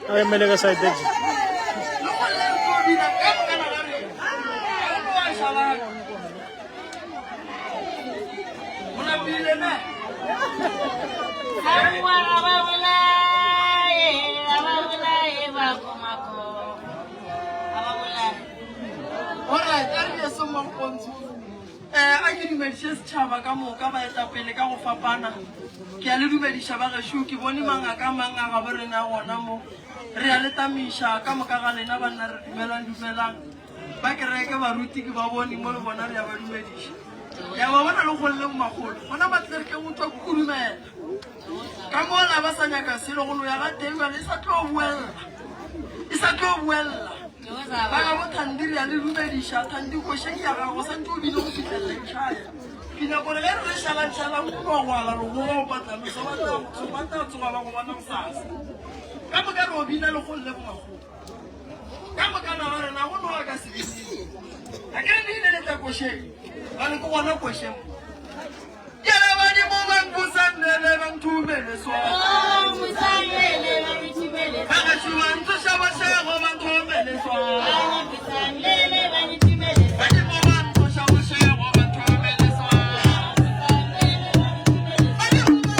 A emele ka side je. Alright, a re ye mmakgontho. Eh, a ke dumediše setšhaba ka moka baetapele ka go fapana. Ke a le dumediša ba gešo, ke bone mangaka a mang a gabo rena gona mo. Re a le tamiša ka moka ga lena banna re dumelang dumelang. Ba kereke baruti ke ba bone mo le bona re a ba dumediša. Ke a ba bona le golle makgolo. Gona ba tle re ke utlwa kudumela. Ka mola ba sa nyaka selo go no ya ga teng bjale e sa tlo boella. E sa tlo boella. Ba ga bo Thandi re a le dumediša. Thandi koše ke ya gago santse o bile go fihlelela e tšhaya. Ke nyaka gore ge re re šalang šalang o no go ala logoga o patlame so ba tla ba tla tsoga ba go bona gosasa. Ka moka re o bina le golle bomakgolo. Ka moka na ga rena go noga ka sebineng. A ke re le ile le tla košeng. Bale ke gona košeng. Ke re badimo ba nkusanele ba nthumele swa. Ba gešo ba ntsoša bošego ba nthomele swa. Badimo ba ntsoša bošego ba nthomele swa. Badimo ba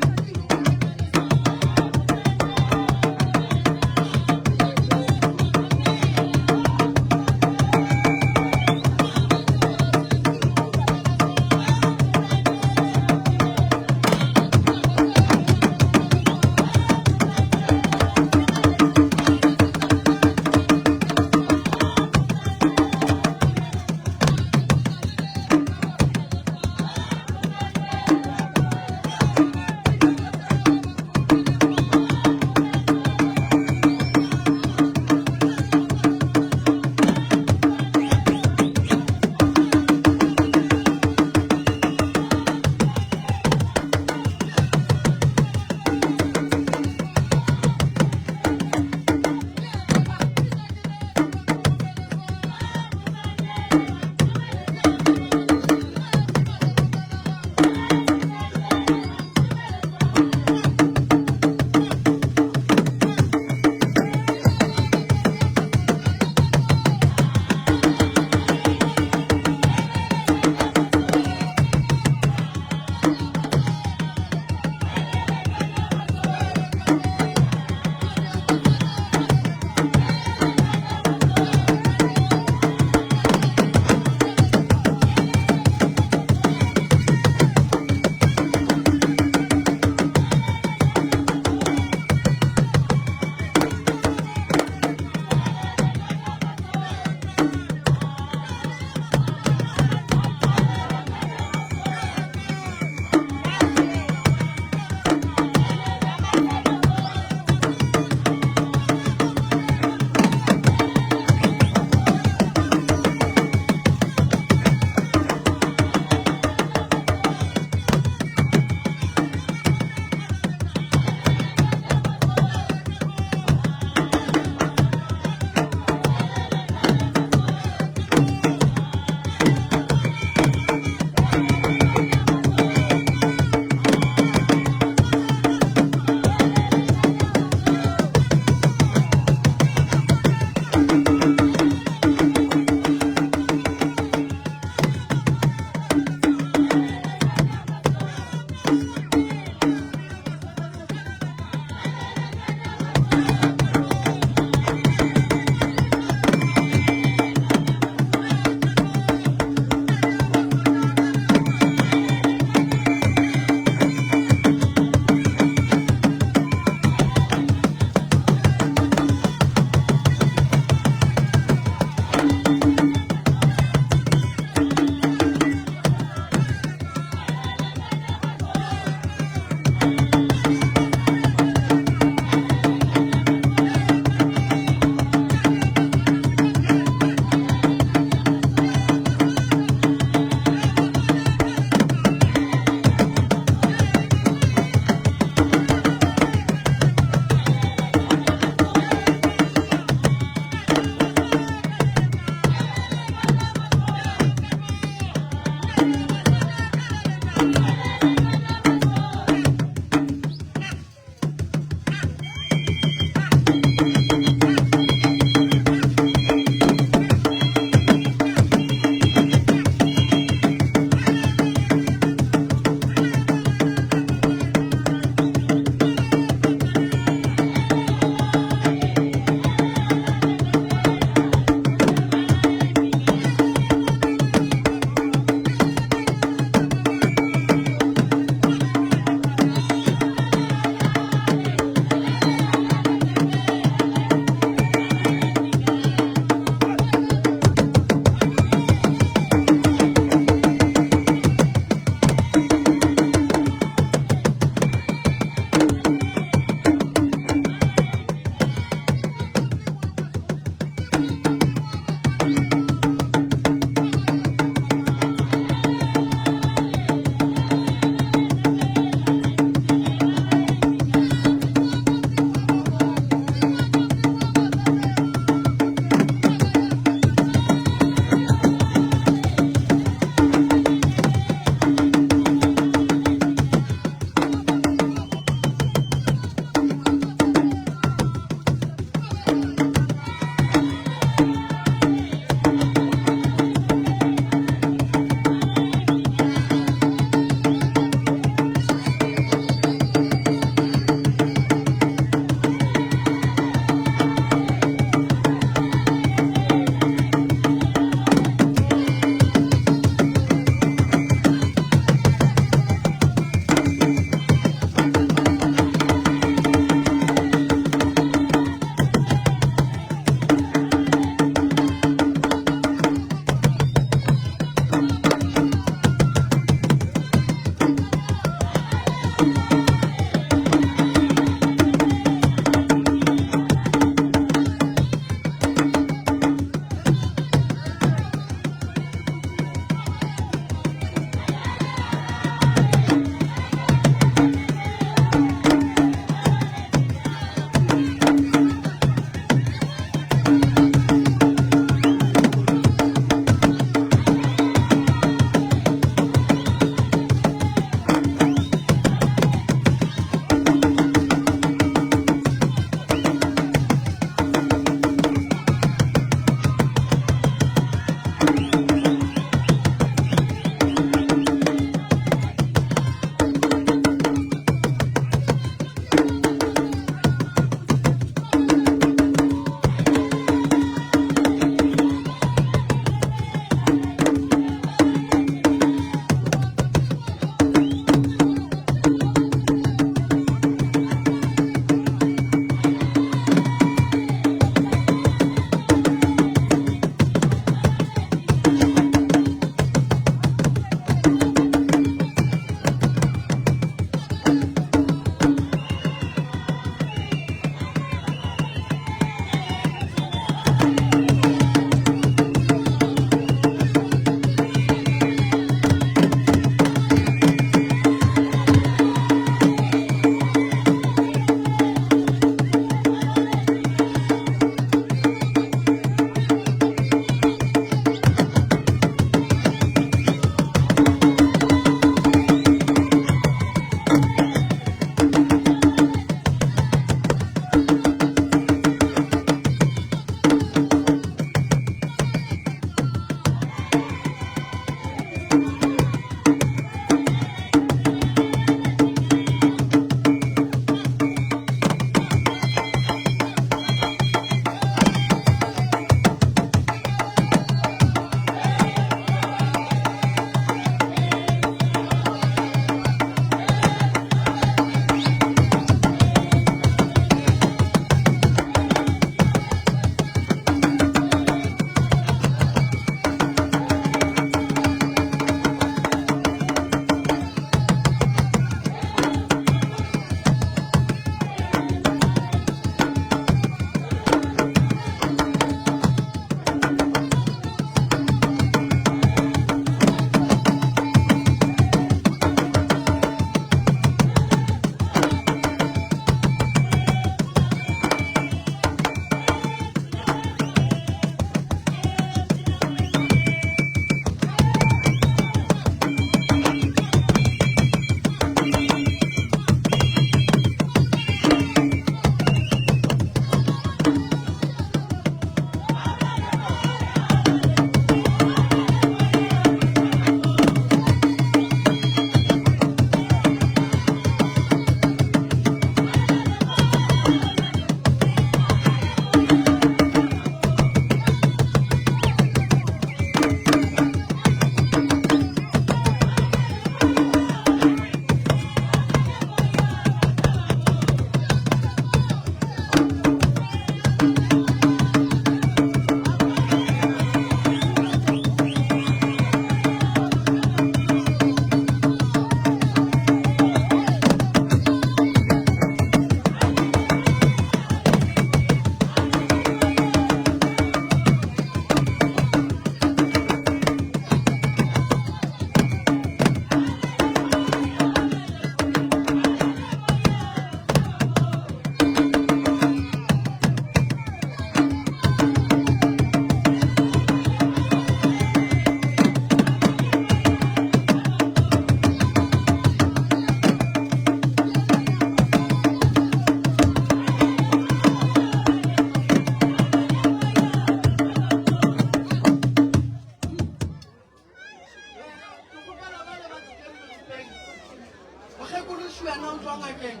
Mokgekološu yena o tšwa ngakeng.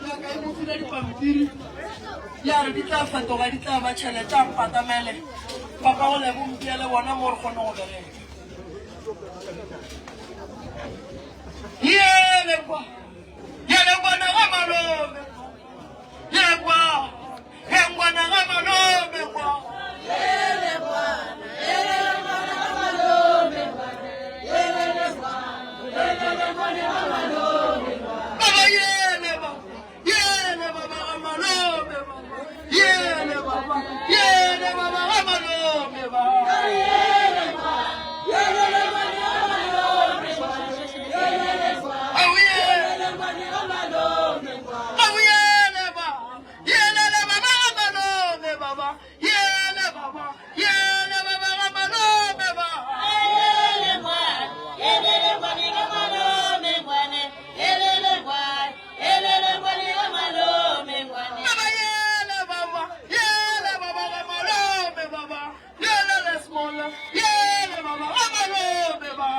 Ngaka e mo file dipampiri ya re di tla fetoga di tla ba tšhelete a mpatamele papa go lebo mpiele bona mo re kgone go bereka. Yele kwa yele kwana ga malome ye kwa ye ngwana ga malome kwa Yele kwana yele kwana ga malome kwana yele kwana yele kwana ga malome kwana baba yele baba yele baba ga malome baba yele baba yele baba ga malome baba yele kwana yele kwana ga malome kwana yele kwana Au yele yele kwana ga malome kwana au yele baba yele le baba ga malome baba yele baba yele baba ga malome baba Yele kwana yele kwana ga malome kwana yele kwana yele kwana ga malome kwana Baba yele baba yele baba ga malome baba yele le small yele baba ga malome baba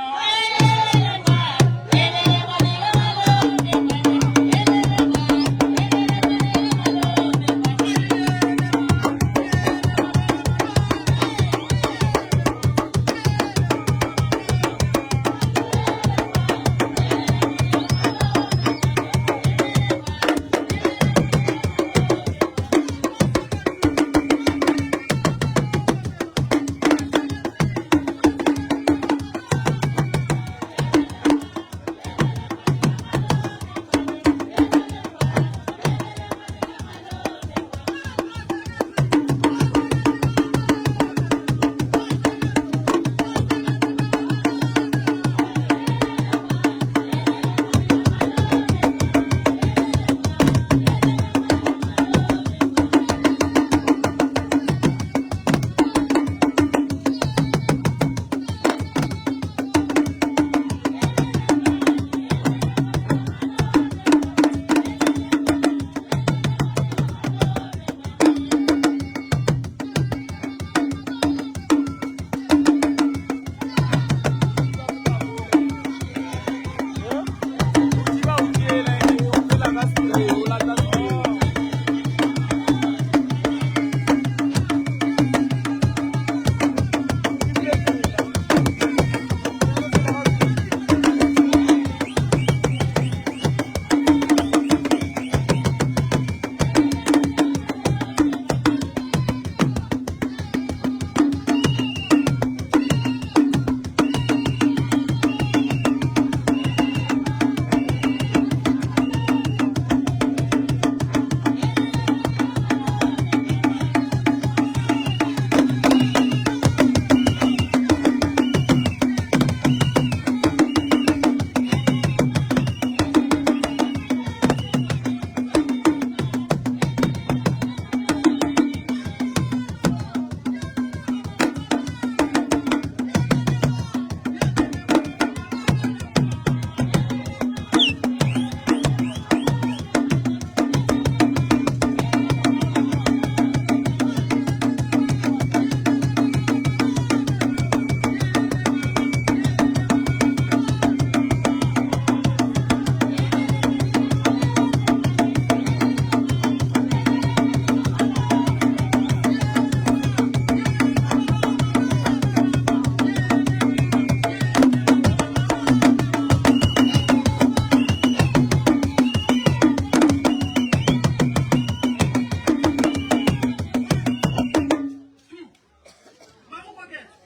Magokoketso,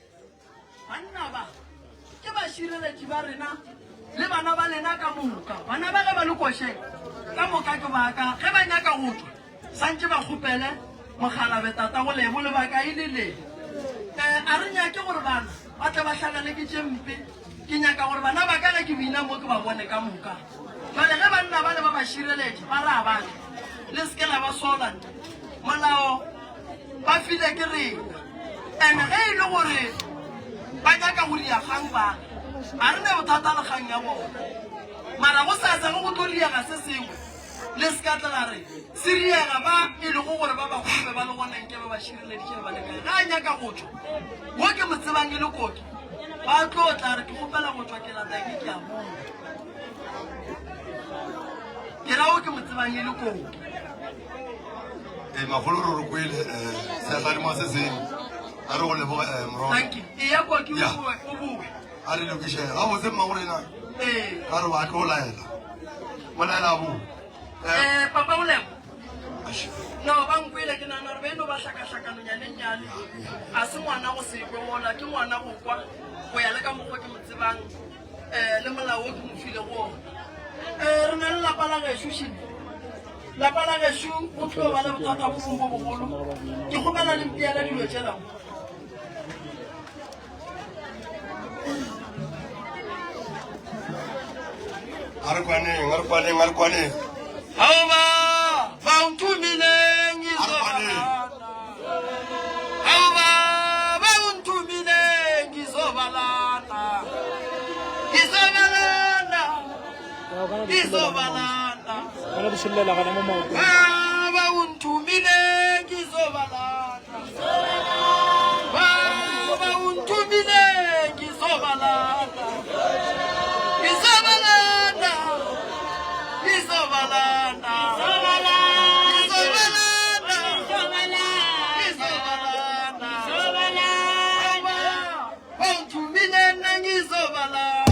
banna ba ke bašireletši ba rena le bana ba lena ka moka. Bana ba ge ba le košeng ka moka ke ba ka. Ge ba nyaka go tšwa santše ba kgopele mokgalabe tatago Lebo lebaka e le le. A re nyake gore bana ba tle ba hlagane ke tše mpe. Ke nyaka gore bana ba ka ge ke bina mo ke ba bone ka moka. Jwale ge banna bale ba ba šireletša ba re a ba tle, le se ke la ba sola. Molao ba file ke rena. And ge e le gore ba nyaka go ria kgang ba ga re ne bothata le kgang ya bona. Mara go sasa ge go tlo riega se sengwe le se ka tla la re se riega ba e lego gore ba bagolo be ba le gona nke ba ba šireleditše ba le kae. Ge a nyaka go tšwa wo ke mo tsebang e le koki ba tlo tla re ke kgopela go tšwa ke lata eng ke a boa. tsebang e le koki. Ee, magolo re re kwele um seatladimo se sengwe a re go leboge um morwa. Thank you. Eya koki o Ya. boe, o boe. A re lokiše gabotse mmago rena. Ee. Ka re wa tlo laela. Molaela bo. Eh, papa o lebo. No, ba nkwele ke nagana gore beno ba hlakahlakanonyanennyane. A se ngwana go se kwe mola, ke ngwana go kwa go ya le ka mokgwa ke mo tsebang um le molao o ke mo filego ona. Um re na le lapa la gešo šile. Lapa la gešo go tlo ba le bothata bo bongwe bo bogolo. Ke kgopela le mpeela dilo tšela mo. A re kwaneng, a re kwaneng, a re kwaneng. Aoba ba nthomile A re kwaneng. Aoba ba nthomile ngizobalana. Ngizobalana. Ngizobalana. Gona di šillela gona mo maotong. Baba unthumile ngizobalana. Baba unthumile ngizobalana. Ngizobalana. Ngizobalana. Ngizobalana. Ngizobalana. Baba unthumile ngizobalana.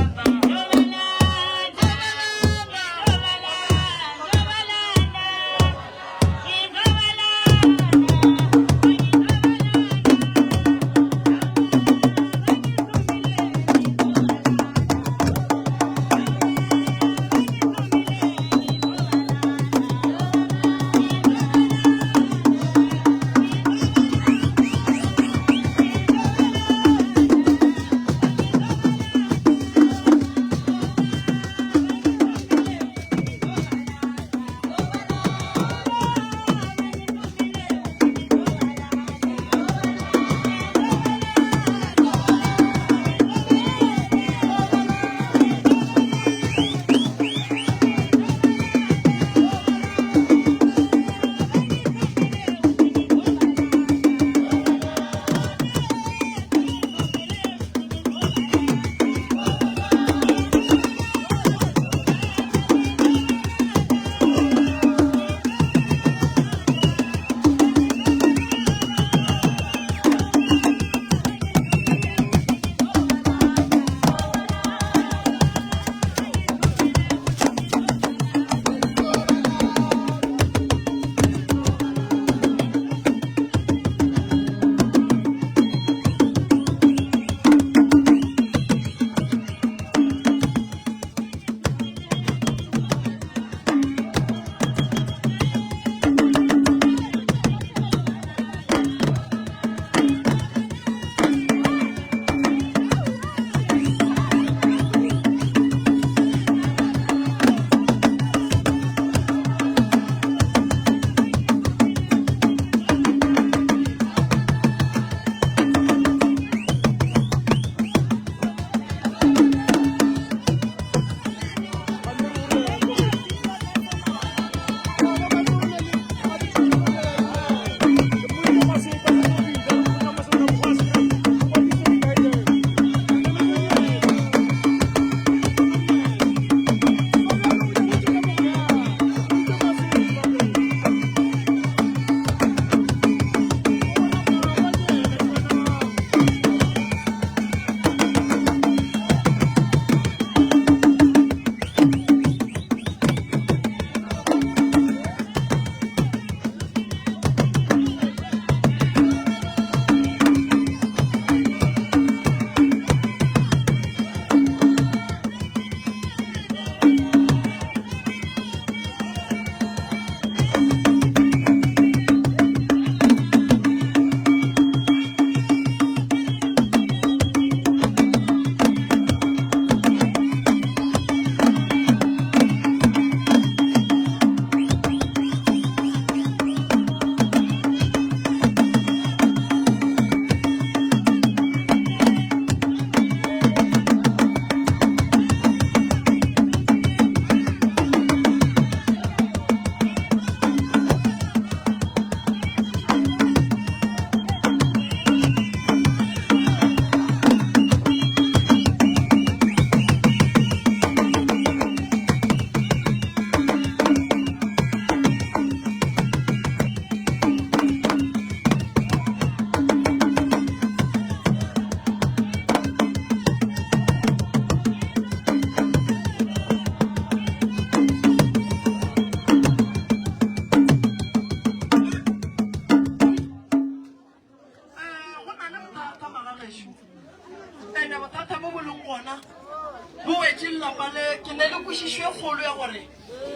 potšišo e kgolo ya gore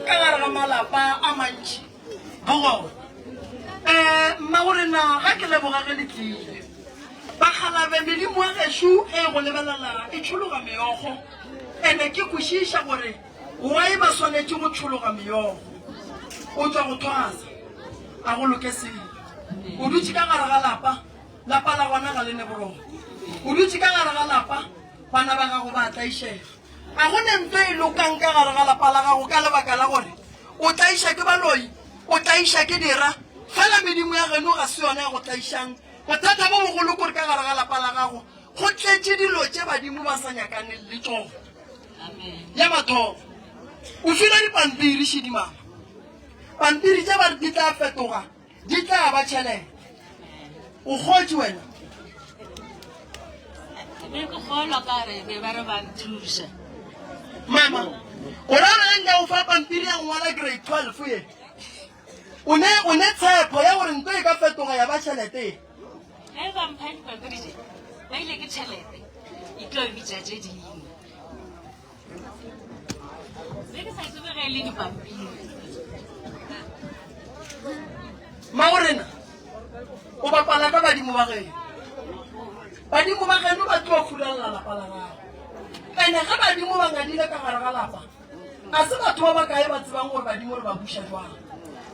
ka gare ga malapa a mantši bo gona. Um mmagorena ga ke leboga ge le tlile. Bakgalabe medimo ya gešo ge e go lebelela e tšhologa meokgo ene ke kwešiša gore why ba swanetše go tšhologa meokgo. O tšwa go thwasa a go loke selo. O dutše ka gare ga lapa, lapa la gona ga le ne boroko. O dutše ka gare ga lapa, bana ba gago ba a tlaišega. A go ne nto e lokang ka gare ga lapa la gago ka lebaka la gore o tlaiša ke baloi, o tlaiša ke dira, fela medimo ya geno ga se yona e go tlaišang. Bothata bo bogolo kore ka gare ga lapa la gago go tletše dilo tše badimo ba sa nyakaneng le tšona. Ya mathomo, o filwe dipampiri šidimama. Pampiri tše ba re di tla fetoga di tla ba tšhelete. O kgotše wena? Be ke kgolwa ka re be ba re ba nthuša. Mama, o ra gore ge nka o fa pampiri ya go ngwala grade 12 ye, O ne, o ne tshepo ya gore nto e ka fetoga ya ba tšhelete ye. Ge ba mpha dipampiri tše, ba ile ke tšhelete e tlo bitša tše dingwe. Be ke sa tsebe ge e le dipampiri. Mmagorena, o bapala ka badimo ba geno. Badimo ba geno ba tlo furalela lapa la gago. Ene ge badimo ba ngadile ka gare ga lapa, A se batho ba bakae ba tsebang gore badimo re ba buša jwang?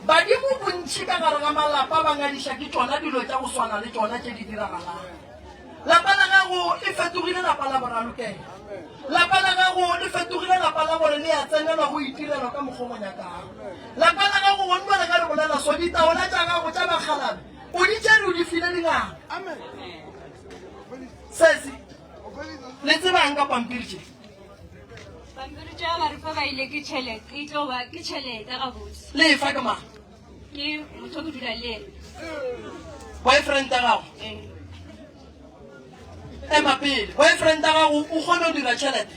Badimo bontši ka gare ga malapa ba ngadiša ke tšona dilo tša go swana le tšona tše di diragalang. Lapa la gago le fetogile lapa la boralokelo. Lapa la gago le fetogile lapa la gore le a tsenelwa go itirelwa ka mokgwa o mo nyakago. Lapa la gago gonno le ge re bolela so, ditaola tša gago tša bakgalabe o di tšere o di file dingaka. Sesi, le tsebang ka pampiri tše? Pampiri tša ba re fa ba ile ke tšhelete, e tlo ba ke tšhelete gabotse. Le e fa ke mang? Ke motho ke dula le ena. Boyfriend ya gago? Ee. Ema pele, boyfriend ya gago o kgona go dira tšhelete?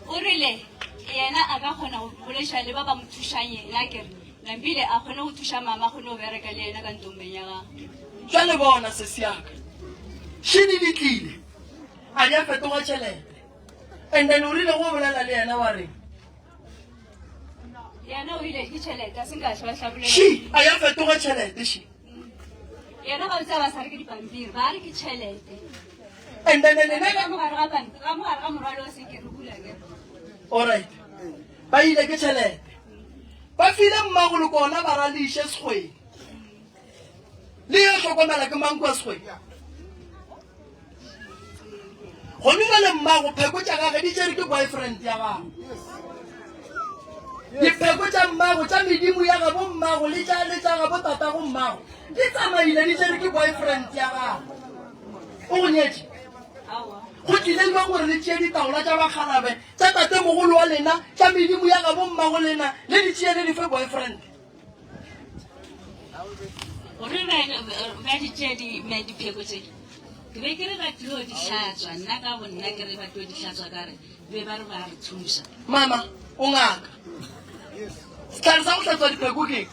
O rile yena a ka kgona go boledišana le ba ba mo thušang yena ke re nampile a kgone go thuša mama a kgone go bereka le yena ka ntombeng ya gagwe. Jwale bona sesi ya ka, šidi di tlile, a di a fetoga tšhelete. And then o rile go bolela le yena wa reng? Yena o ile ke tšhelete a se nka hlwa hlabolela. She a ya fetoga tšhelete she. Yena ga o tsaba sa re ke dipampiri, ba re ke tšhelete. And then lena ka mogare ga pampiri, ka mogare ga morwalo o se ke re bula ke. All right. Ba ile ke tšhelete. Ba file mmagolo kona ba ra le iše sekgweng. Le yo hlokomela ke mang kwa sekgweng? Gone jale mmago pheko tša gage di tšere ke boyfriend ya gago. Dipheko tša mmago tša medimo ya gabo mmago le tša le tša gabo tatago mmago di tsamaile di tšere ke boyfriend ya gago. O go nyetše? Go tlile jwang gore le tšee ditaola tša bakgalabe tša tatemogolo wa lena tša medimo ya gabo mmago lena le di tšee le di fe boyfriend? Gore ba di tšee dipheko tše, ke be ke re ba tlilo di hlatswa, nna ka bo nna ke re ba tlilo di hlatswa ka re be ba re ba re thuša. Mama, o ngaka. Setlhare sa go hlatswa dipheko ke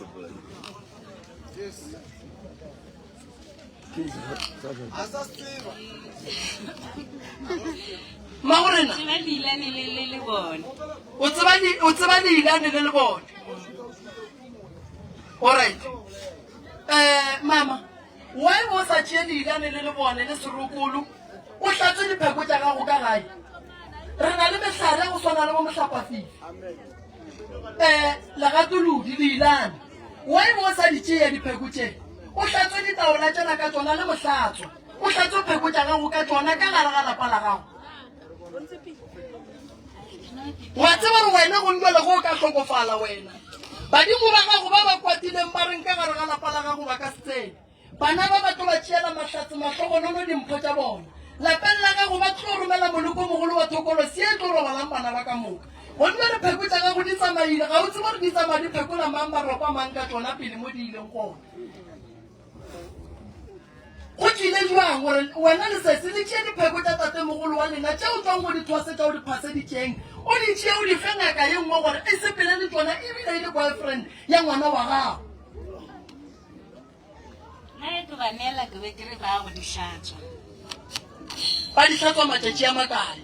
Mmagorena. Tseba leilane le le le bone. O tseba o tseba leilane le le bone. Alright. Eh mama, why o sa tšee leilane le le bone le serokolo o hlatswe dipheko tša gago ka gae? Re na le mehlare ya go swana le bo mohlapafifi. Eh legatolodi leilane. Why o sa di tšee dipheko tše? O hlatswe ditaola tšela ka tšona le mohlatswa. O hlatswe pheko tša gago ka tšona ka gare ga lapa la gago. Wa tseba gore wena go ndwele go o ka hlokofala wena. Badimo ba gago ba ba kwatileng ba reng ka gare ga lapa la gago ba ka se tsene. Bana ba ba tlo ba tšeela mahlatse mahlogonono dimpho tša bona. Lapeng la gago ba tlo romela moloko mogolo wa thokolo se e tlo robalang bana ba ka moka. Gonne re pheko tša gago di tsamaile, ga o tsebe gore di tsamaya di phekola mang ba ropa mang ka tšona pele mo di ileng gona. Go tlile bjang gore wena le sesi le tšee dipheko tša tatemogolo wa lena tše o tšwang go di thwasetša o di phaseditšeng, o di tšee o di fe ngaka ye nngwe gore e sepele le tšona ebile e le boyfriend ya ngwana wa gago? Nna e tlo ba neela ke be ke re ba go di hlatswa. Ba di hlatswa matšatši a makae?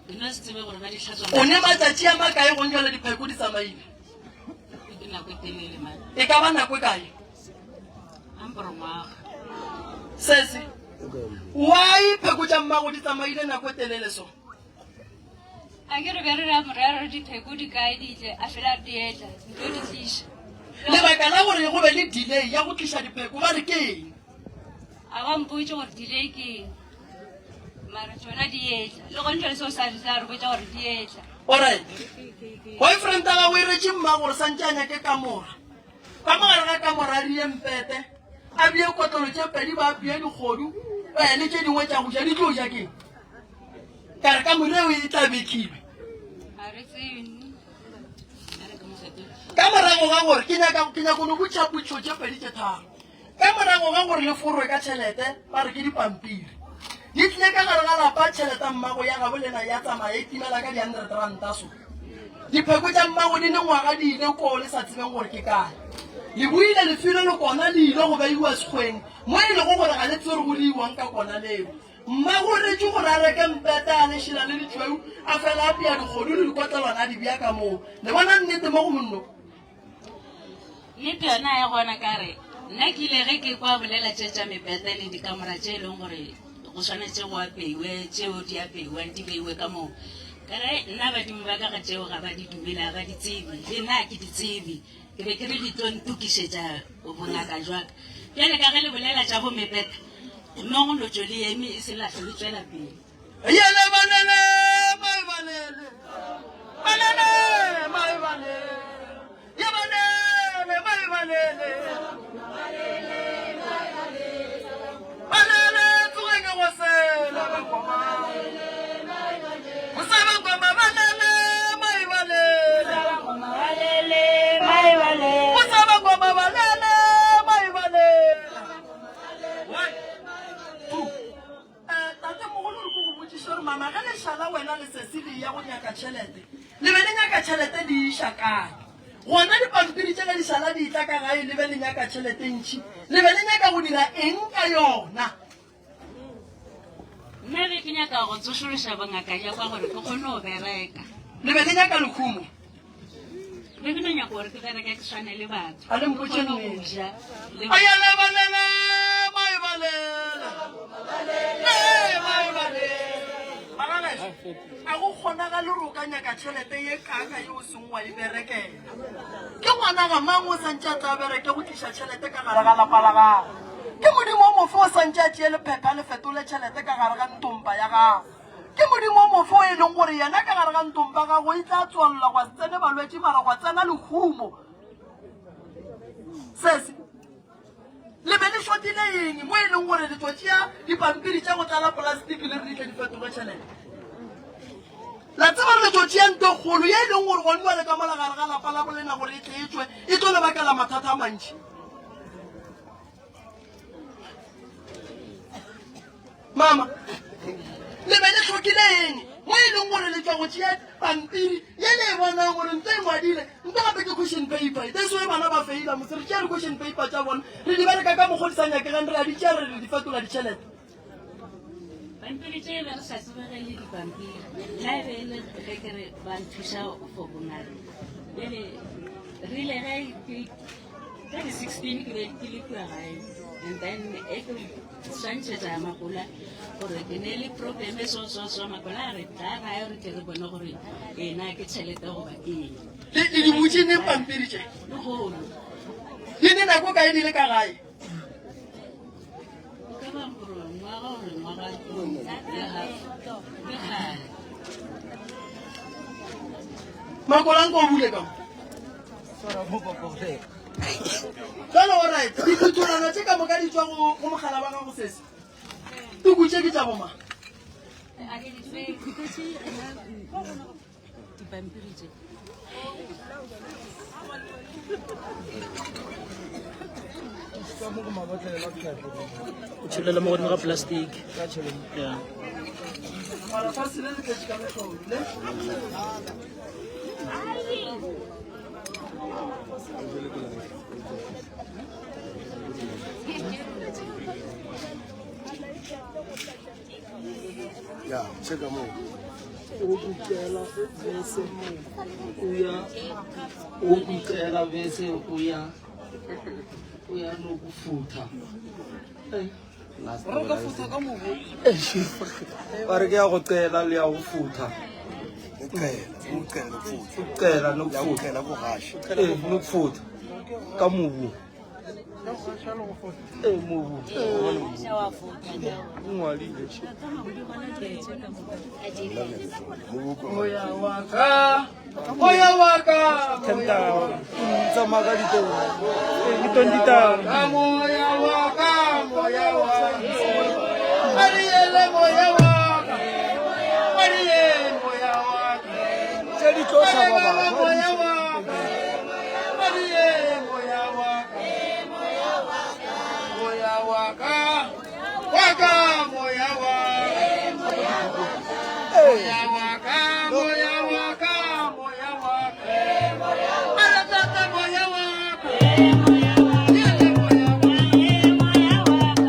Ke no se tsebe gore ba di hlatswa. O ne matšatši a makae gong jale dipheko di tsamaile? Ke nako e telele man. E ka ba nako e kae? Amporo ngwaga. Sese. Why pheko tša mmago di tsamaile nako e telele so? A ke re be re ra morero re dipheko di kae di tle a fela di etla di tlo di tliša. Lebaka la gore go be le delay ya go tliša dipheko ba re ke eng? A ba mpotše gore delay ke eng. Mara tšona di etla. Le gone jwale seo sa sa re botša gore di etla. Alright. Boyfriend ya gago e retše mma gore santše a nyake kamora. Ka mo gare ga kamora a rie mpete, a bie kotlolo tše pedi ba apee dikgodu, eh, le tše dingwe tša go ja di tlo ja keng? Ka re kamora eo e tla bekilwe. Ga re tsebe nne. Ka morago ga gore ke nyaka ke nyaka go no botša potšo tše pedi tše tharo. Ka morago ga gore le forwe ka tšhelete, ba re ke dipampiri. Di tlile ka gare ga lapa, tšhelete ya mmago ya gabo lena ya tsamaya e timela ka di-hundred ranta so. Dipheko tša mmago di ne ngwaga di ile koo le sa tsebeng gore ke kae. Le boile le filwe lekona le ile go beiwa sekgweng mo e lego gore ga le tsebe gore go diiwang ka kona leo. Mmago o retše gore a reke mpete a lešela le ditšhweu a fela a apea dikgodu le dikotlelwana a di bea ka moo. Le bona nnete mo go monno? Nnete yona ya gona ka re nna ke ile ge ke kwa bolela tše tša mebete le dikamora tše e leng gore go swanetše go apeiwe tšeo di apeiwang di beiwe ka moo ka re nna badimo ba ka ga tšeo ga ba di dumele ga ba di tsebe le nna ke di tsebe ke be ke re di tlo ntokišetša bongaka jwaka bjale ka ge le bolela tša bo mebete nno go lotšo le eme e se lahle le tswela pele Yele balele mai balele balele mai balele ye balele mai balele balele tsoge ke go sela bakoma go sa bakoma balele mai balele go sa bakoma balele mai balele One, two. Eh, tatemogolo re ko go botšiša gore mama ge le šala wena le sesi le ya go nyaka tšhelete le be le nyaka tšhelete le iša kae gona dipampiri tše ge di šala di tla ka gae le be le nyaka tšhelete ntšhi le be le nyaka go dira eng ka yona nna be ke nyaka go tsošološa bongaka ja kwa gore ke kgone go bereka le be le nyaka lekhumo be ke no nyaka gore ke bereke ke swane le batho A le mpotše Ke kgone go nnete. ja le Ayele balele mai balele le mai balele Bagageso, a go kgonagale gore o ka nyaka tšhelete ye kaka ye o seng wa e berekela ke ngwana ga mang o santše a tla bereke go tliša tšhelete ka gare ga lapa la gago ke modimo o mofe o santše a tšee lephepha le fetole tšhelete ka gare ga ntompa ya gago Ke Modimo o mofe o e leng gore yena ka gare ga ntong ba gago e tla tswalelwa gwa se tsene balwetši mara gwa tsena lehumo. Sese le be le šotile eng mo e leng gore le tlo tšea dipampiri tša go tlala polastiki le re di tle di fetoge tšhelete? La tseba gore le tlo tšea nto e kgolo ye e leng gore gone jwale ka mola gare ga lapa la bolena gore e tle e tšwe e tlo le bakela mathata a mantši. Mama, le be le hlokile eng mo e leng gore le tšwa go tšea pampiri ye le e bonang gore nto e ngwadile nto gape ke question paper that's why bana ba feila mose re tšea di-question paper tša bona re di bereka ka mokgwa di sa nyakegang re a di tšea re re di fetola ditšhelete pampiri tše be re sa tsebege le dipampiri nna e be e le ge ke re ba nthuša for bongaka bjale rile ge ke ka di-16 ke be ke le kua gae and then e ke swantšhetša makola gore ke ne le probleme so so so makola a re tla gae re tle re bone gore ena ke tšhelete goba ke eng le le di butše neng pampiri tše lehono di ne nako kae di le ka gae o ka ba gore ngwaga gore ngwaga le half ke kgale makola nko o bule ka mo Jalo alright, diphutholwana tše ka moka di tšwa go go mogala wa gago sesi. Tuku tše ke tša boma. Dipampiri tše. O tšhollela mo godimo ga plastic. Yeah. Mara fase le le tletše ka mehlolo le. Ya, checka moo. Ukucela bese uya ukucela bese uya uya nokufutha. Ba re ke ya go cela le ya go futha. Ukucela nokufutha. Eh, nokufutha ka mobu. Eh, mobu. Ngwadile. Moya wa ka, moya wa ka, Tsamaya ka ditoro. Ke 20,000. ka moya wa ka, moya wa ka. Ariele moya wa ka, Ariele moya wa ka. Tse di tlo hlaba Ariele batho. moya wa ka, Ariele moya wa ka. Moya wa ka, wa ka, moya wa ka. Moya wa ka, moya wa ka, moya wa ka. Aratata moya wa ka. Yele moya wa ka.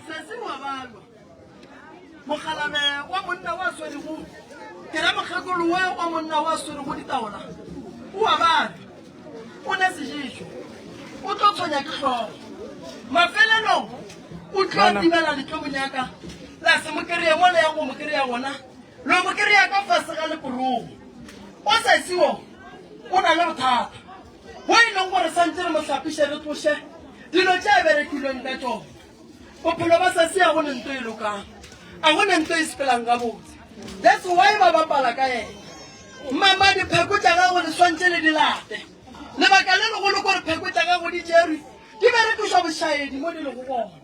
Sesi wa balwa. Mokgalabje wa monna wa swerego ke ra mokgekolo wa wa monna wa swerego ditaola o a balwa. O ne seješo. O tlo tshwenya ke hlogo. Mafelelong o tlo timela le tlo mo nyaka la se mo kereye mo le yang go mo kereya gona. Lo mo kereya ka fase ga leporogo. O sesi wo. O na le bothata bo e leng gore santse re mo hlapiše re tloše dilo tše a berekilweng ka tšona. Bophelo ba sesi a go ne nto e lokang, a go ne nto e sepelang gabotse. That's why ba bapala ka yena. Mama, dipheko tša gago le swantše le di late. Lebaka le legolo kore pheko tša gago di tšerwe di berekišwa bošaedi mo di lego gona.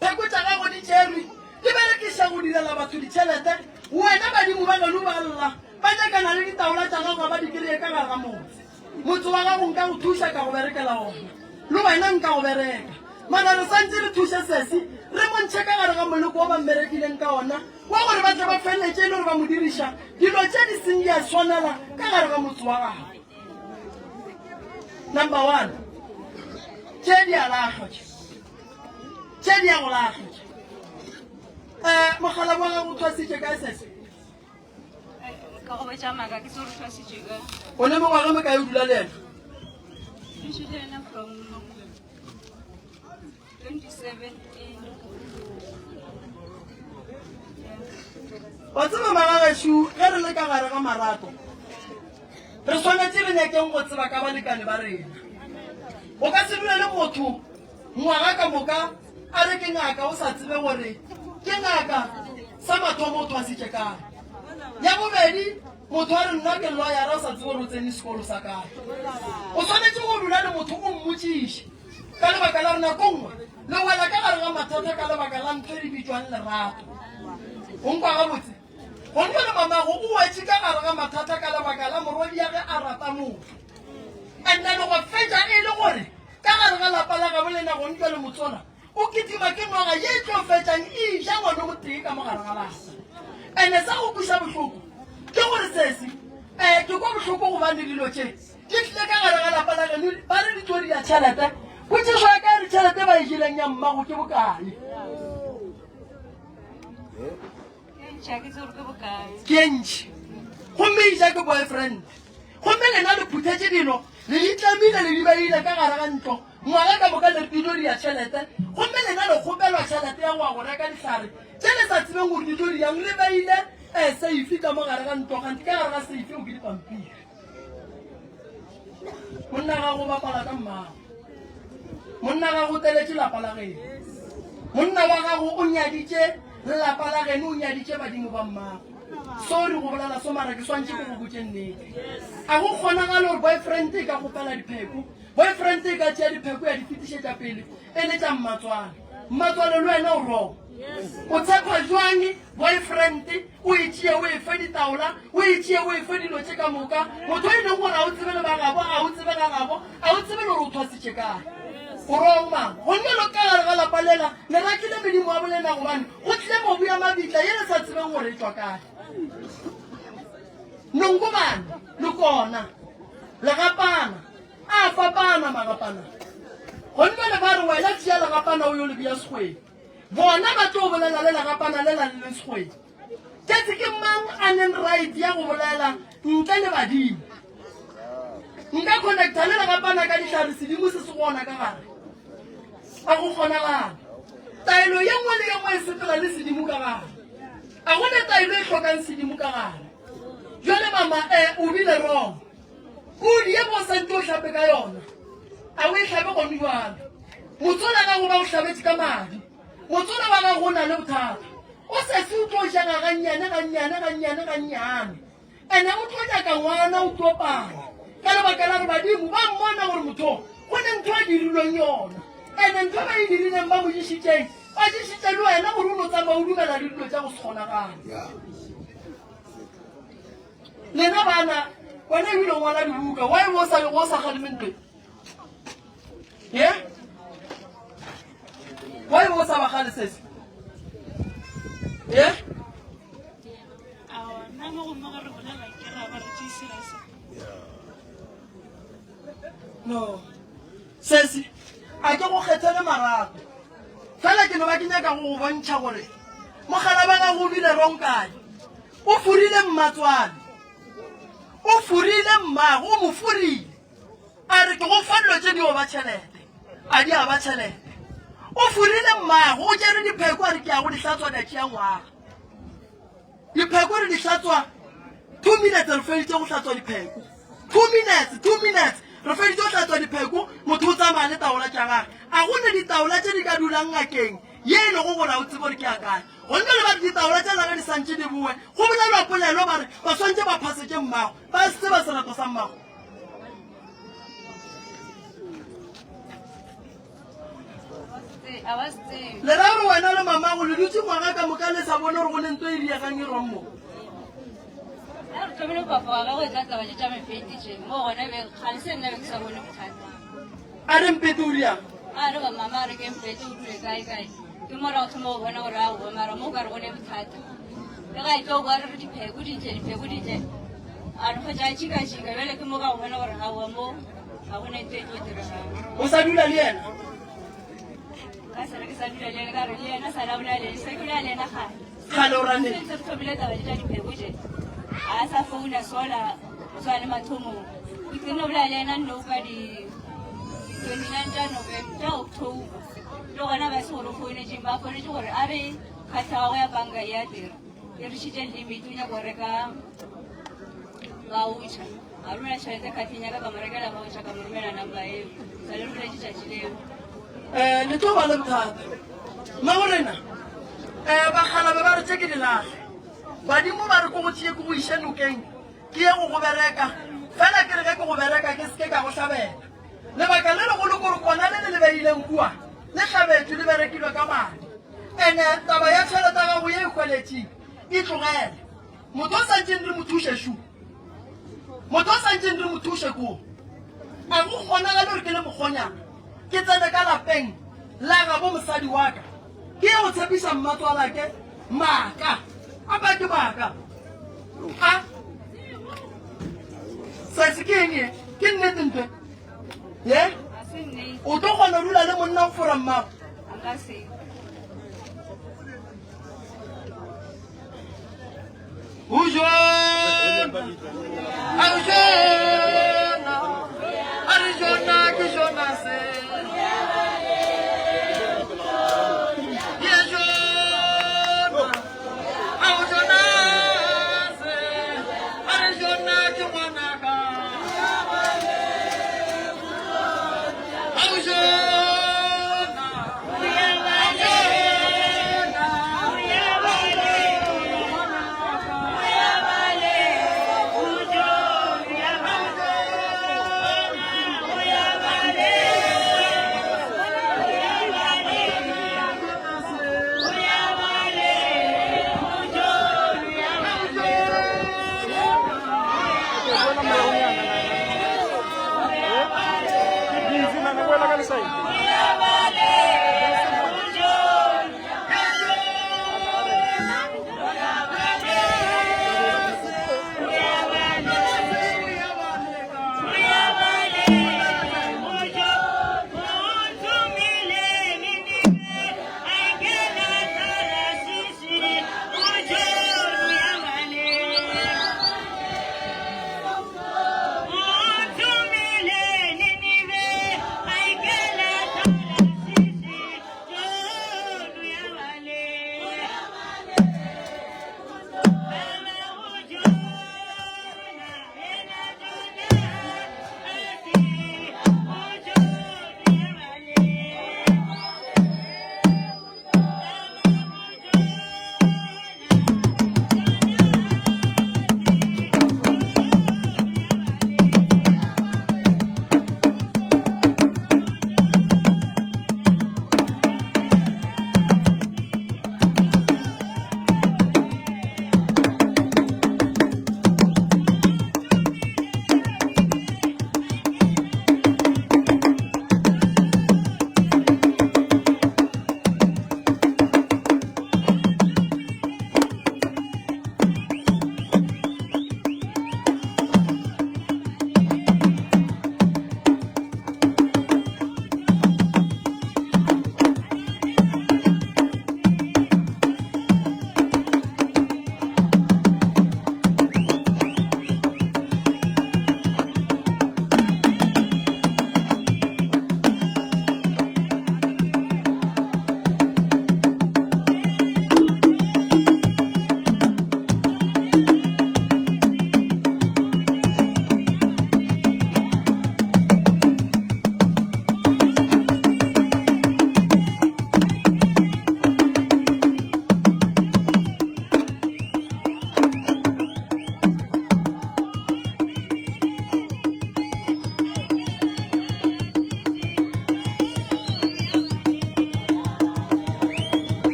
Pheko tša gago di tšerwe di berekiša go direla batho ditšhelete. Wena badimo ba geno ba lla ba nyakana le ditaola tša gago ga ba di kry-e ka gare ga motse. Motse wa gago nka go thuša ka go berekela ona. Le wena nka go bereka. Mara re santše re thuše sesi re mo ntšhe ka gare ga moleko wo ba mmerekileng ka ona wa gore ba tle ba feleletše e le gore ba mo diriša dilo tše di seng di a swanela ka gare ga motse wa gagwe. Number one, tše di a lahlwa tše. Tše di a go lahlwa tše. Um mogala wa gago o thwasitše kae sese? Ka go botša maaka ke se gore thwasitše kae. O ne mengwaga mekae o dula le ena? Ke dutše le ena from 2017. Wa tseba magagešo ge re le ka gare ga marato re swanetše re nyakeng go tseba ka balekane ba rena. O ka se dule le motho ngwaga ka moka a re ke ngaka o sa tsebe gore ke ngaka sa mathomo o thwasitše kae. Ya bobedi motho a re nna ke lawyera o sa tsebe gore o tsene sekolo sa kae. O swanetše go dula le motho o mmotšiše ka lebaka la gore nako nngwe le wela ka gare ga mathata ka lebaka la ntho e di bitšwang lerato. O nkwa gabotse? Gonne le mamago o wetše ka gare ga mathata ka lebaka la morwediage a rata motho. And then go fetša e le gore ka gare ga lapa la gabo lena gonne le motsola o kitima ke noga ye e tlo fetšang e ja ngwana motee ka mo gare ga lapa. And-e sa go kweša bohloko ke gore sesi um ke kwa bohloko gobane dilo tše di tlile ka gare ga lapa la geno ba re di tlo dia tšhelete. Potšišo ya ka e re tšhelete ba e jeleng ya mmago ke bokae? Ke e ntši. Gomme e ja ke boyfriend. Gomme lena le phuthetše dilo, le di tlamile le di beile ka gare ga ntlo, ngwaga ka moka le re di tlo dia tšhelete, gomme lena le kgopelwa tšhelete ya go ya go reka dihlare tše le sa tsebeng gore di tlo diang, le beile um seifi ka mo gare ga ntlo, kganthe ka gare ga seifi eo ke dipampiri. Monna gago o bapala ka mmago. Monna gago o teletše lapa la geno. Monna wa gago o nyaditše lapa la geno, o nyaditše badimo ba mmago. Sorry go bolela so mara ke swantše ke go botše nnete. A go kgonagale gore boyfriend e ka kgopela dipheko, boyfriend e ka tšea dipheko ya di fetišetša pele e le tša mmatswale. Mmatswale le wena o wrong. O tshepa jwang boyfriend o e tšee o e fe ditaola, o e tšee o e fe dilo tše ka moka, motho e leng gore a o tsebe le ba gabo, a o tsebe ga gabo, a o tsebe le gore o thwasitše kae. O wrong mama. Gonne lo ka gare ga lapa lela le rakile medimo wa bolena gobane go tlile mobu ya mabitla ye le sa tsebeng gore e tšwa kae. Nongobane, Lekona, Legapana, a fapana magapana. Gonne le ba re wena tšea legapana o yo le bea sekgweng. Bona ba tlo bolela le legapana lela le leng sekgweng. Tšetše ke mang a neng right ya go bolela ntle le badimo? Nka connecta le legapana ka dihlare sedimo se se gona ka gare. A go kgonagale. Taelo ye nngwe le ye nngwe e sepela le sedimo ka gare. A go ne taelo e hlokang sedimo ka gare. Jwale mama eh o bile wrong. Pudi ye bo santse o hlape ka yona. A o e hlabe gone jwale. Motsola gago ba o hlabetše ka madi. Motsola wa gago o na le bothata. O sesi o tlo jega gannyane gannyane gannyane gannyane. Ene o tlo nyaka ngwana o tlo pala. Ka lebaka la gore badimo ba mmona gore motho go ne ntho a dirilweng yona. Ene ntho ba e dirileng ba mo ješitšeng, ba ješitše le wena gore o no tsamaya o dumela le dilo tša go se kgonagale. Lena bana, wena ebile o ngwala dibuka, why o sa o sa kgaleme ntwe? Ye? Why o sa ba gale sese? Ye? Aowa, nna mo gomme ge re bolela ke ra ba re tšee serious. No. Sesi, a ke go kgethele marato. Fela ke no ba ke nyaka go go bontšha gore mogala ba gago o bile wrong kae. O furile mmatswale. O furile mmago, o mo furile. A re ke go fa dilo tše di oba tšhelete. A di aba tšhelete. O furile mmago, o tšere dipheko a re ke ya go di hlatswa di a tšea ngwaga. Dipheko re di hlatswa 2 minutes re feditše go hlatswa dipheko. Two minutes, two minutes, re feditše go hlatswa dipheko, motho o tsamaya le taola tša gage. A go ne ditaola tše di ka dulang ngakeng ye e lego gore a o tsebe gore ke ya kae. Gonne le ba re ditaola tša lena di santše di boe, go bolelwa polelo ba re ba swantše ba phasetše mmago, ba se tseba sereto sa mmago. Le ra gore wena le mamago le dutše ngwaga ka moka le sa bone gore go ne nto e diegang e rong mo? Re thomile go papa wa gagwe tla taba tša mepete tše mo gona be kgale se nna be ke sa bone bothata. A re mpete o riang? A re ba mama a re ke mpete o dule kae kae. Ke mo ra go thoma go bona gore a go mara mo ka re go ne bothata. Le ga e tlo kwa re re dipheko di tle dipheko di tle. A re kgotsa a tšhika tšhika bjale ke mo ka go bona gore aowa mo ga go ne ntho e tlo diregang. O sa dula le yena? Ka se re ke sa dula le yena ka re le yena sa la bolela le yena se ke bolela le yena kgale. Kgale o ra neng? Se re thomile taba tša dipheko tše a sa founa sola go swana le mathomong. Ke tlo bolela le yena no ka di 29 tša November tša October. Le gona ba se gore o founetšeng ba founetše gore a re kgahla ya go ya banka e a dira e re šitše limit o nyaka go reka voucher a romela tšhelete khatheng ya ka ka mo rekela voucher ka mo romela number eo sa le romeletše tšatši leo. Um le tlo ba le bothata mmagorena. Um bakgalabe ba re tše ke di lahle. Badimo ba re ko go tšee ke go iše nokeng ke ye go go bereka. Fela ke re ge ke go bereka ke se ke ka go hlabela. Lebaka le legolo kore kona le le le beileng kua le hlabetšwe le berekilwe ka madi. Ene taba ya tšhelete ya gago ye e hweletšeng e tlogele. Motho o santšeng re mo thuše šu. Motho o santšeng re mo thuše ko. A go kgonagale gore ke le mokgonyana ke tsene ka lapeng la gabo mosadi wa ka ke ye go tshepiša mmatswalake maaka. A ba ke maaka. A sesi ke eng ye? Ke nnete ntwe ye? O tlo kgona go dula le monna go fora mmago? Ujona, Aujona, Arijona ke jona se. Ye jona, Aujona se, Arijona ke ngwanaka. Aujona,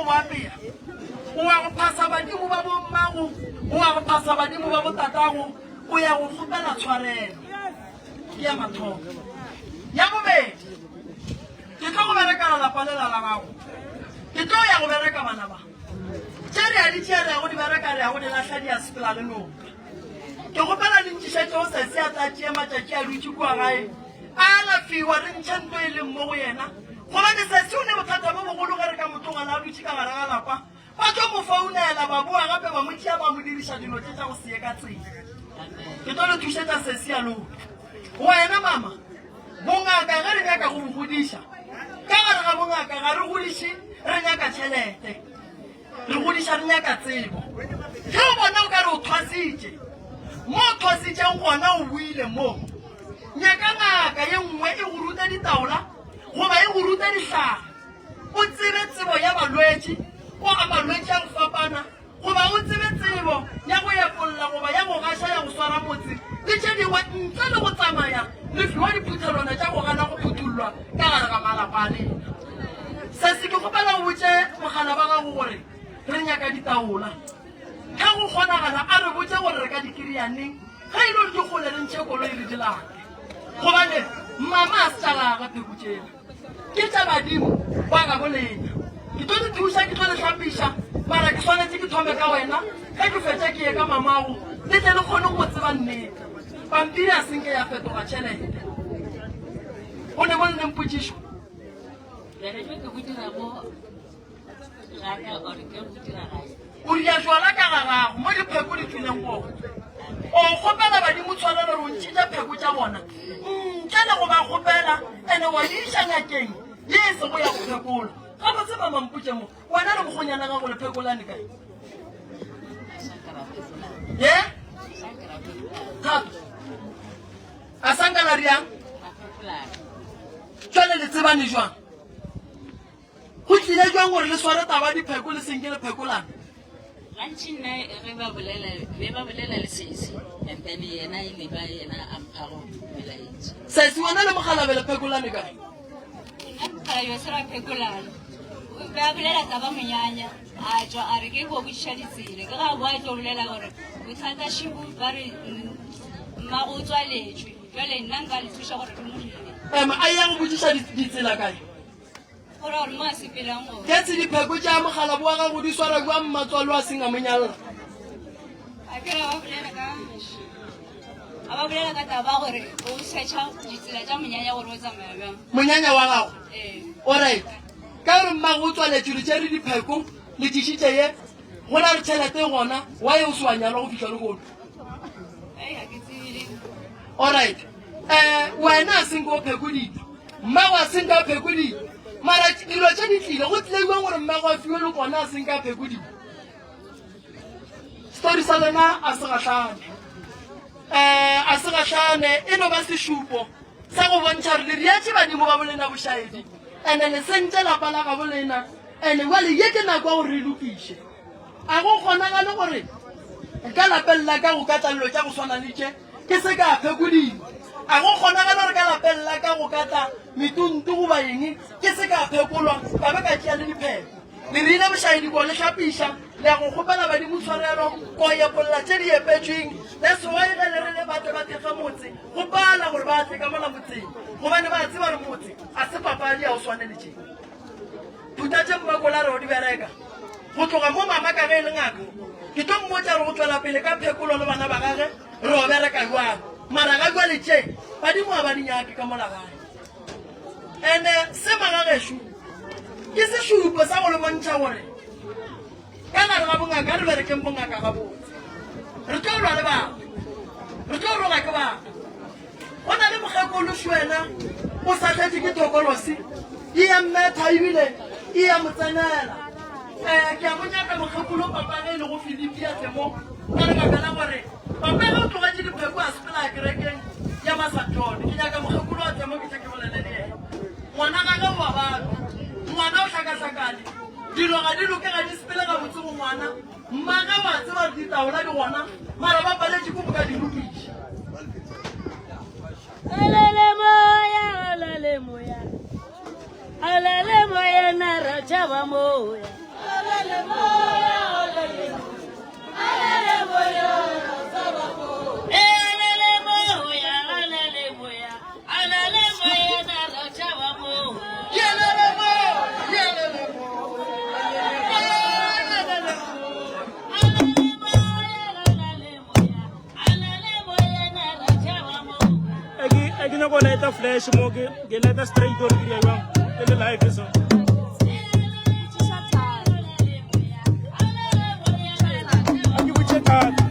go bo apea. O ya go phasa badimo ba bommago, o ya go phasa badimo ba botatago, o ya go kgopela tshwarelo. Ke ya mathomo. Ya bobedi, ke tlo go berekela lapa lela la gago. Ke tlo ya go bereka bana ba. Tše re a di tšea re ya go di bereka re ya go di lahla di a sepela le noka. Ke kgopela le ntšišetšego sesi a tla tšee matšatši a dutše kua gae a alafiwa re ntšhe nto e leng mo go yena gobane sesi o ne bothata bo bogolo ge re ka mo tlogela a dutše ka gare ga lapa ba tlo mo founela ba boa gape ba mo tšea ba mo diriša dilo tše tša go se ye ka tsela. Ke tlo le thušetša sesi a loka. Wena mama, bongaka ge re nyaka go bo godiša ka gare ga bongaka ga re godiše re nyaka tšhelete. Re godiša re nyaka tsebo. Ge o bona o ka re o thwasitše, mo o thwasitšeng gona o boile mo. Nyaka ngaka ye nngwe e go rute ditaola goba e go rute dihlare. O tsebe tsebo ya balwetši, o a malwetši a go fapana, goba o tsebe tsebo ya go epolla goba ya go gaša ya go swara motse le tše dingwe ntle le go tsamaya le fiwa diphuthelwana tša go gana go phuthullwa ka gare ga malapa a lena. Sesi, ke kgopela o botše mogala ba gago gore re nyaka ditaola. Ge go kgonagala, a re botše gore re ka di kry-a neng. Ge e le gore di kgole, re ntšhe koloi re di late. Gobane mama a se tša gagwe pheko tšela. Ke tša badimo ba gabo lena. Ke tlo le thuša, ke tlo le hlapiša, mara ke swanetše ke thome ka wena. Ge ke fetša ke ye ka mamago, le tle le kgone go tseba nnete. Pampiri a se nke ya fetoga tšhelete. Go ne mo le neng potšišo? Bjale bjo ke bo dira mo gaka or ke bo dira gae? O ria jwala ka ga gago mo dipheko di tšwileng gona. O kgopela badimo tshwarelo gore o ntšhitše pheko tša bona ntle le go ba kgopela ene wa di iša ngakeng ye e sego ya go phekola. Gabotse mama mpotše mo, wena le mokgonyana gago le phekolane kae? Ye? Thato. A sanka la riang? Jwale le tsebane jwang? Go tlile jwang gore le sware taba ya dipheko le senke le phekolana? Gantši nna ge ba bolela, be ba bolela le sesi, and then yena e le ba yena a mphago melaetša. Sesi, wena le mokgalabje le phekolane kae? Nna mokgalabje se ra phekolana. O be a bolela taba monyanya, a tšwa a re ke go botšiša ditsela. Ke ga a boa a tlo bolela gore bothata šibu ba re mmago o tswaletšwe. Jwale nna nka le thuša gore re mo dire. Ema, a ya go botšiša ditsela kae? Go ra gore mo a sepelang gona. Ke tse dipheko tša mogalabo wa gago di swara jwang mmatswalo a seng a mo nyalla? A ke ra ba bolela ka a ba bolela ka taba gore o searcha ditsela tša monyanya gore o tsamaya bjang. Monyanya wa gago? Ee. Alright. Ka gore mmago o tswaletšwe le tšere dipheko le tlišitše ye go na le tšhelete e gona why o se wa nyalwa go fihla lehono? Ei, ga ke tsebe. Alright. Eh, wena a senke o phekoditšwe mmago a senke a phekoditšwe mara dilo tše di tlile go tlile jwang gore mmago a fiwe le kona a senke a phekoditšwe story sa lena a se gahlane um a se gahlane e no ba sešupo sa go bontšha gore le riatše badimo ba bolena bošaedi ene le sentše lapa la gabo lena ene jale ye ke nako ya gore re lokiše A go kgonagale gore ka lapeng la ka go ka tla dilo tša go swana le tše ke se ka phekodiwa? A go kgonagale gore ka lapeng la ka go ka tla metuntu goba eng ke se ka phekolwa ka be ka tšea le dipheko? Le rile bošaedi ko le hlapiša, le ya go kgopela badimo tshwarelo, ko epolla tše di epetšweng. That's why ge le re le ba tle ba thekge motse, go pala gore ba tle ka mola motseng gobane ba tseba gore motse a se papadi ya go swane le tše. Phutha tše mmakola re o di bereka. Go tloga mo mama ka ge e le ngaka, ke tlo mmotša gore go tšwela pele ka phekolo le bana ba gage re o bereka jwang. Mara ga jwale tše badimo ga ba di nyake ka mola gae. Ene se magagešo ke sešupo sa go le bontšha gore ka gare ga bongaka re berekeng bongaka gabotse. Re tlo lwa le batho, re tlo roga ke batho. Go na le mokgekološi wena o sahletše ke thokolosi e ya mmetha ebile e ya mo tsenela. Um ke a mo nyaka mokgekolo papa ge e lego Filipi a tle mo ka lebaka la gore papa ge o tlogetše dipheko a sepela a kerekeng ya Masantone. Ke nyaka mokgekolo a tle mo ke tle ke bolele le yena. Ngwana gage o a balwa, ngwana o hlakahlakane, dilo ga di loke ga di sepele gabotse go ngwana. Mmage wa tseba gore ditaola di gona, mara ba paletše ke go ka di lokiša. Alele moya, alele moya, alele moya, na ra tšhaba moya. E ke nyako lighta flash mo ke ke lighta straight or ke jwang e le live so. A ke botše thata.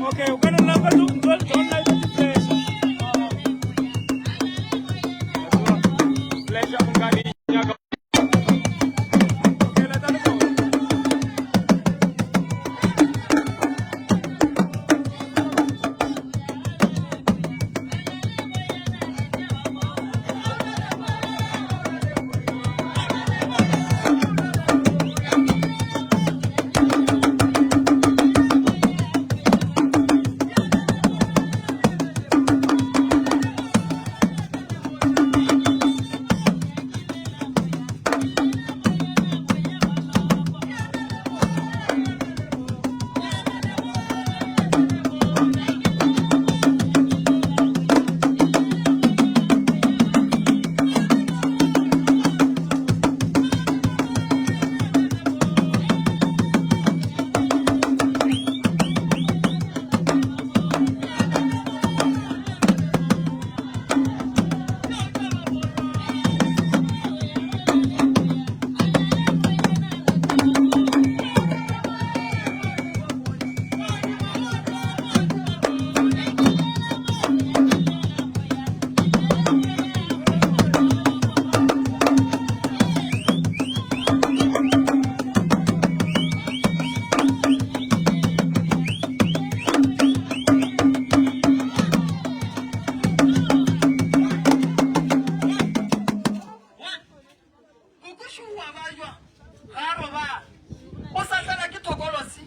Okay, o ka nna ka don't light the flash. Flash ya nka e nyaka. Okay, lighta le bona. Kokoši o a bajwa, ga a robale. O sa tlala ke thokolosi,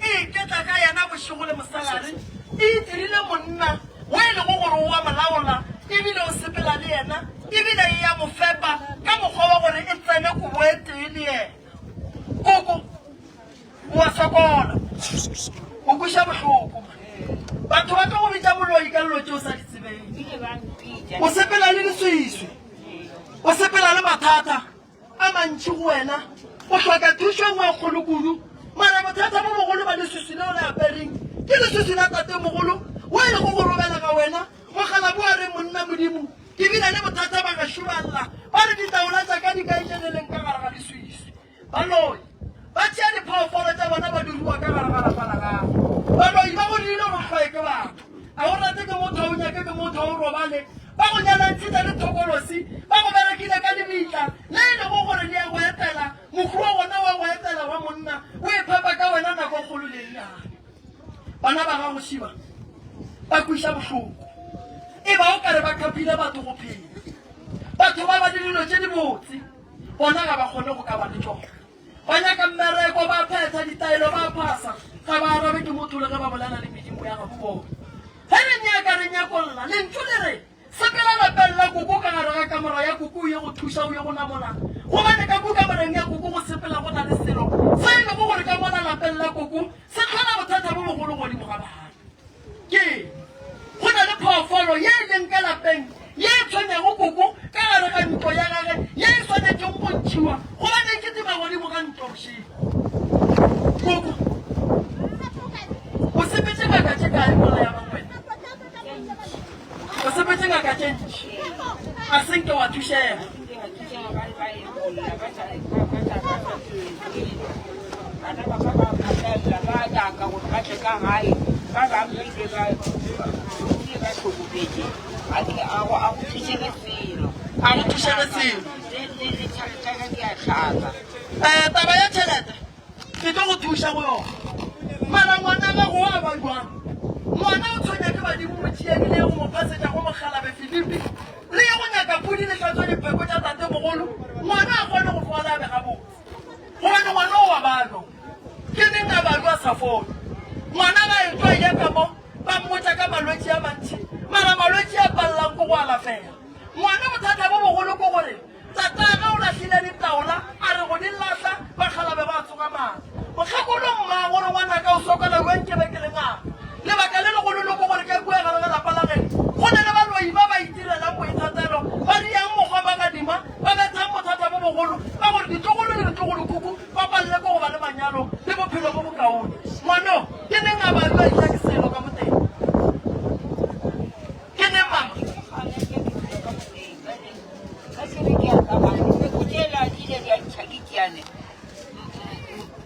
e iketla ka yena bošego le mosalare. E itirile monna wo e lego gore o a mo laola, e bile o sepela le yena, e bile e a mo fepa ka mokgwa wa gore e tsene kobo e tee le yena. Koko, o a sokola, o kweša bohloko. Batho ba tlo go bitša moloi ka dilo tše o sa di tsebeng. O sepela le leswiswi. O sepela le mathata a mantši go wena. O hloka thušo e nngwe e kgolo kudu. Mara bothata bo bogolo ba leswiswi leo le apereng ke leswiswi la tatemogolo wo e lego go robela ga wena. Mokgalabje a re, Monna Modimo, ke bile le bothata ba gešo ba lla ba re ditaola tša ka di kae tše di leng ka gare ga leswiswi. Baloi ba tšea diphoofolo tša bona ba di rua ka gare ga lapa la gago. Baloi ba go dirile gore o hloye ke batho. A o rate ke motho, a o nyake ke motho, a o robale. Ba go nyalantšhitše le thokolosi, ba go berekile ka lebitla le e lego gore le ya go etela, mohu wa gona wa go etela wa monna o iphepa ka wena nako e kgolo le e nnyane. Bana ba gago šiba ba kweša bohloko, e ba o ka re ba khaphile batho go phela. Batho ba ba le dilo tše dibotse. Bona ga ba kgone go ka ba le tšona. Ba nyaka mmereko, ba phetha ditaelo, ba phasa, ga ba arabe ke motho le ge ba bolela le medimo ya gabo bona. Ge re nyaka, re nyakolla. Lentšu le re, Sepela lapeng la koko ka gare ga kamora ya koko o ye go thuša, o ye go namola. Gobane ka ko kamoreng ya koko go sepela go na le selo se e lego gore ka mola lapeng la koko se hlola bothata bo bogolo godimo ga bana. Ke go na le phoofolo ye e leng ka lapeng ye e tshwenyago koko ka gare ga ntlo ya gage ye e swanetšego go ntšhiwa gobane e kitima godimo ga ntlo bošego. Koko, o sepetše ngaka tše kae mola ya bangwena? O sepetše ngaka tše ntši, a se nke wa thušega. Bana ba ka ba phatlalela ba nyaka gore ba tle ka gae ba bangwe ba ile ba ile ba hlokofetše a ke a go a go thušege selo A go thušege selo. le le le tšhelete ya ka ke a hlaka Eh, taba ya tšhelete ke tlo go thuša go yona. Mara ngwana gago wa ba jwang? Ngwana o tshwenya ke badimo mo tšea ebile go mo phasetša go mokgethwa. sa fole. Ngwana ga etšwa eya ka mo, ba mmotša ka malwetši a mantši, mara malwetši a palelang ke go alafega. Ngwana bothata bo bogolo ke gore tatagwe o lahlile ditaola, a re go di lahla, bakgalabe ba tsoga maatla. Mokgekolo mmago re ngwanaka o sokola bjang ke be ke le ngaka. Lebaka le legololo ke gore ka kua gare ga lapa la geno go na le baloi ba ba itirelang boithatelo, ba diang mokgwa magadima, ba bethang bothata bo bogolo ka gore ditlogolo le ditlogolokhukhu ba palele ke go ba le manyalo le bophelo bo bokaone. Ngwano, ke neng a balwa etla ke selo ka moteng? Ke neng mama?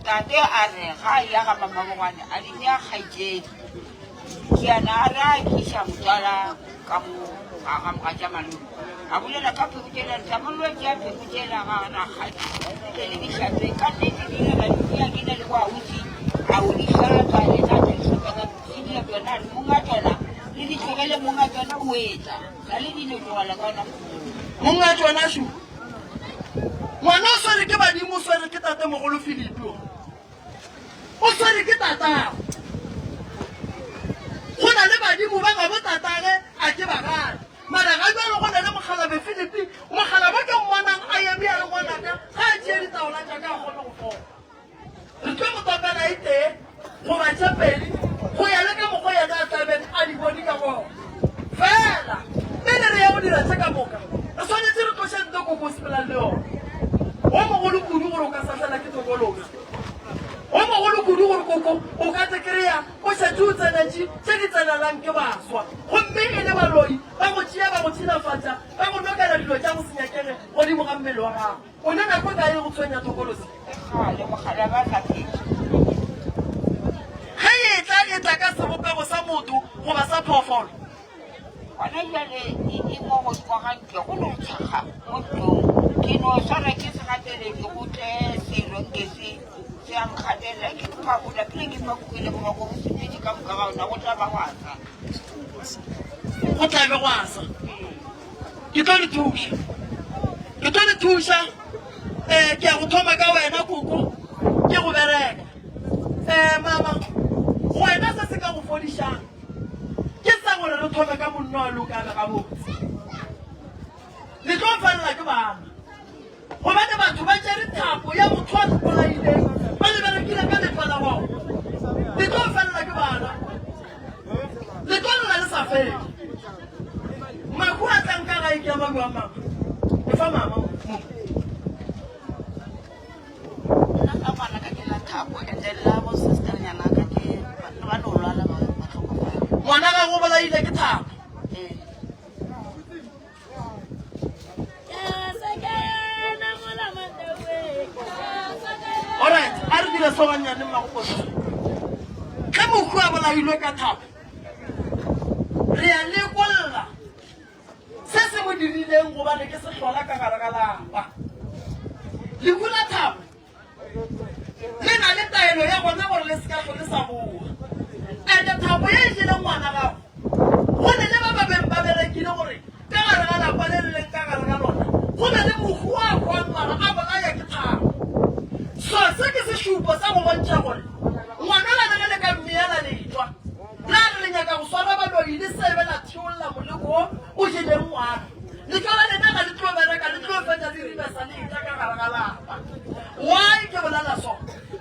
Tate a re ga a ya ga mamabogwane a di nea kgaetšedi. Tšiana a re a tliša motswala ka mo ga ga mogatša malome. A bolela ka pheko tšela re tsamollo tšea pheko tšela ga rakgadi tle le dihlatswe ka nnete di ile ra di tšea ke na le bo ausi a o di hlatswa le tla tla di hlatswa ka di tsona a re monga tsona le di tlogele monga tsona o etla sa le di no tlogela ka ona Monga tšona šo. Ngwana o swere ke badimo o swere ke tatemogolo Filipi o. O swere ke tatago. Go na le badimo ba gabo tatage a ke ba gane. Mara ga bjalo go na le mokgalabe Filipi, mokgalabo ke mmonang a eme a re ngwanaka ga a tšee ditaola tša ka a kgone go fola. Re tlo mo topela e tee goba tše pedi go ya le ka mokgwa yena a tla beng a di bone ka gona. Fela pele re ya go dira tše ka moka, re swanetše re tloše nto koko o sepelang le yona. Wo mogolo kudu gore o ka sahlela ke tokolosi. Wo mogolo kudu gore koko o ka te kry-a o šetše o tsenetše tše di tsenelang ke baswa gomme e le baloi ba go tšea ba go tšhilafatša ba go nokela dilo tša go se nyakege godimo ga mmele wa gago. O ne nako e kae go tshwenya thokolosi? Ke kgale mogala ba sa phetše. Ge e etla, e tla ka sebopego sa motho goba sa phoofolo. Gona bjale e, e mo godimo ga ntlo, go no tshakga mo ntlong. Ke no swara ke segateledi go tle selo nke se se a nkgatelela. Ke phafola pele ke phafogile boroko bo sepetše ka moka ga ona, go tla ba gwa sa. Go tla be gwa sa. Ke tlo le thuša. Ke tlo le thuša. Um ke ya go thoma ka wena koko, ke go bereka. Um mama, wena se se ka go fodišang ke sa gore re thome ka monno a lokana gabotse. Le tlo felela ke bana. Gobane batho ba tšere thapo ya motho a mpolaileng, ba le berekile ka lefa la bona. Le tlo felela ke bana, le tlo lla le sa fele. Mahu a tlang ka gae ke a mahu a mama. Efa mama mo. Nna ka ngwana ka ke la thapo and then la bo sister nyana ka ke ba no lwala ba ba tlhokofala. Ngwana gago o bolaile ke thapo. Ee. Alright, a re dire so gannyane mmagoposo. Ge mohu a bolailwe ka thapo, re a lekolla se se mo dirileng gobane ke sehlola ka gare ga lapa. Lehu la thapo Le na le taelo ya gona gore le se ka hlwe le sa boa. Ene thapo ye e jele ngwana gago. Go ne le ba ba beng ba berekile gore ka gare ga lapa le le leng ka gare ga lona go be le mohu wa hwang mara a bolaya ke thapo. So se ke sešupo sa go bontšha gore ngwana la le ge le ka mmeela letšwa la re le nyaka go swara baloi le sebe la theolla moleko wo o jeleng ngwana. Letšwa la lena ga le tlo bereka, le tlo fetša le ribesa le etla ka gare ga lapa. Why ke bolela so?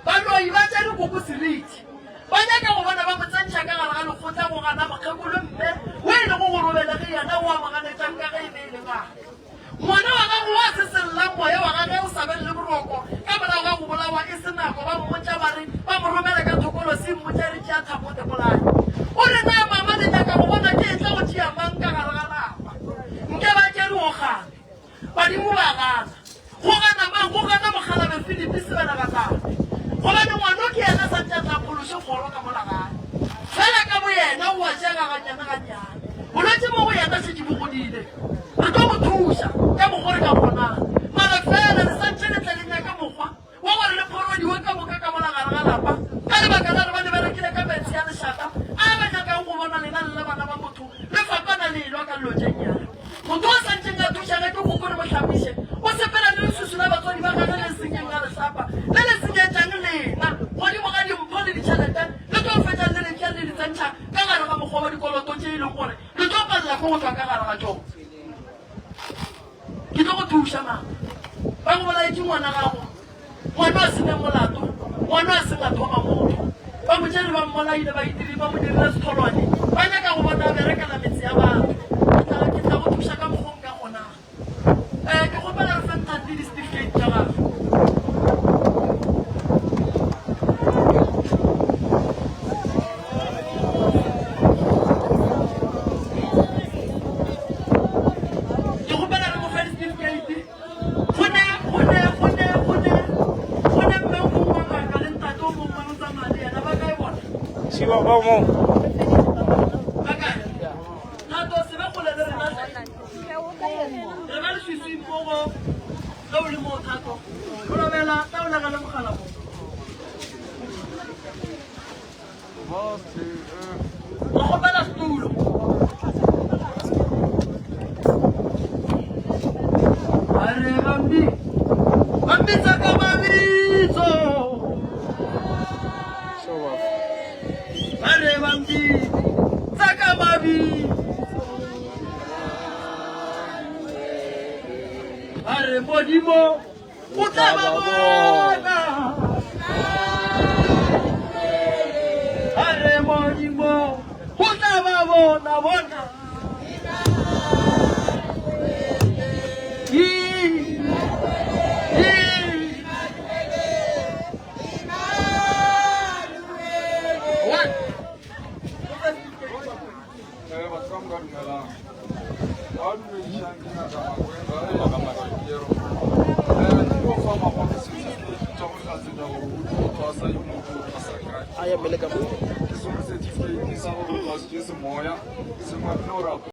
Baloi ba tšere koko seriti. Ba nyaka go bona ba mo tsentšha ka gare ga lekgotla go gana mokgekolo mme o e lego gore o belege yena o a mo ganetšang ka ge e be e le ngaka. Ngwana wa gago wa se sellang moya wa gage o sa beng le boroko ka morago ga go bolawa e se nako ba mmotša ba re ba mo romele ka thokolosi mmotša re tšea thapo o te bolaye. O re na mama le nyaka go bona ke etla go tšea mang ka gare ga lapa? Nke ba tšere o gane. Badimo ba gana. Go gana mang? Go gana mokgalabe Filipi Sebelegatlane. Gobane ngwano ke yena sa ntše a tla phološe kgoro ka mola gae. Fela ka boyena o a tšega gannyane gannyane. Bolwetši mo go yena šetše bo godile. Re tlo mo thuša ka mokgo re ka kgonang. Mara fela le sa ntše le tle le nyake mokgwa wa gore le phorodiwe ka moka ka mola gare ga lapa ka lebaka la gore ba le berekile ka meetse a lešata a ba nyakang go bona lena le le bana ba motho le fapana le elwa ka dilo tše nnyane. Motho o sa ntšeng a thuša ge ke koko le mo hlapiše o sepela le leswiswi la batswadi ba gagwe le senyeng la lehlapa le le senyetšang lena godimo ga dimpho le ditšhelete. dipheko go tšwa ka gare ga tšona. Ke tlo go thuša, mama. Ba go bolaetše ngwana gago, ngwana a se ne molato, ngwana a seng a thoma motho. Ba mo tšere ba mmolaile, ba itiri, ba mo dirile setholwane. Ba nyaka go bona a berekela metse ya batho. Ke tla, ke tla go thuša ka mokgo nka kgonago. Eh, ke kgopela re fe Nthandi di-certificate tša gagwe. Ke kgopela re mo fe di-certificate. Go ne, go ne, go ne, go ne, go ne mme o mongwe wa ngaka le ntate o mongwe o tsamaya le yena. Ba kae bona? Šiba ba mo. Ba kae? Thato, se be kgole le rena hle. Re ba leswiswing mo go, ge o le moo Thato. O robela, tla o legele mogala mo. Re kgopela setulo. A re bambi, ba mbitsa ka mabitso. Ba re ba mbitsa ka mabitso. Ba re Modimo o tla ba bona. Ba re Modimo o tla ba bona bona. Ee, ee. One. Batho ka moka dumelang. Ba dumedišang ke ngaka Makwela le ngaka Masekero. Ke tlo fa mangwalo certificate tša go hlatsela gore o tlo thwasa yo motho o thwasa kae. Ke sone certificate sa gore o thwasitše semoya, se ngwadile gore.